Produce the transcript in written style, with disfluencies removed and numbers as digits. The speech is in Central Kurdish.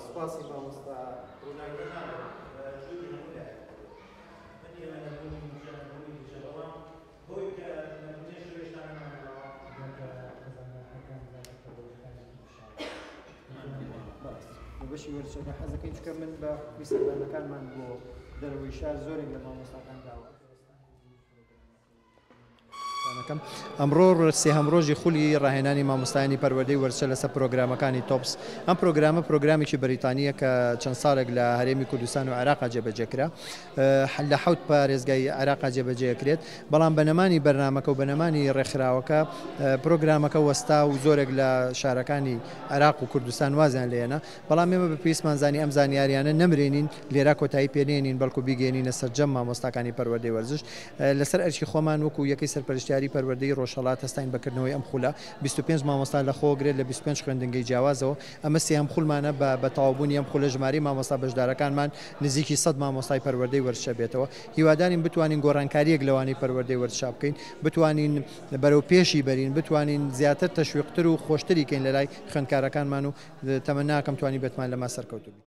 سپاسی مامۆستا بەشی وەرزشەکە حەزەکەین چونکە من بە حوکمی سەردانەکانمان بۆ دەرەوەی شار زۆرێک لە مامۆستاکان داوا ئەمڕۆ سێهەم ڕۆژی خولی ڕاهێنانی مامۆستایانی پەروەردەی وەرزشە لەسەر پرۆگرامەکانی تۆپس. ئەم پرۆگرامە پرۆگرامێکی بەریتانییە کە چەند ساڵێک لە هەرێمی کوردستان و عێراقا جێبەجێ کرا. لە حەوت پارێزگای عێراقا جێبەجێ کرێت. بەڵام بە نەمانی بەرنامەکە و بە نەمانی ڕێکخراوەکە پرۆگرامەکە وەستا و زۆرێک لە شارەکانی عێراق و کوردستان وازیان لێ هێنا. بەڵام ئێمە بە پێویستمان زانی ئەم زانیاریانە نەمرێنین، لێرە کۆتایی پێ نێنین، بەڵکو بیگەیەنینە سەرجەم مامۆستاکانی پەروەردەی وەرزش. لەسەر ئەرکی خۆمان وەکو یەکەی سەرپەرشتیاری پەروەردەی ڕۆژهەڵات هەستاین بە کردنەوەی ئەم خولە. 25 مامۆستا لە خۆگرێت لە 25 خوێندنگەی جیاوازەوە. ئەمە سێهەم خولمانە، بە تەواوبوونی ئەم خولە ژمارەی مامۆستا بەشدارەکانمان نزیکی 100 مامۆستای پەروەردەی وەرزشە بێتەوە. هیوادارین بتوانین گۆڕانکارییەک لەوانەی پەروەردەی وەرزشا بکەین، بتوانین بەرەو پێشی بەرین، بتوانین زیاتر تەشویقتر و خۆشتری کەین لەلای خوێندکارەکانمان و تەمەناکەم توانی بێتمان لەما سەرکەوتوو بین.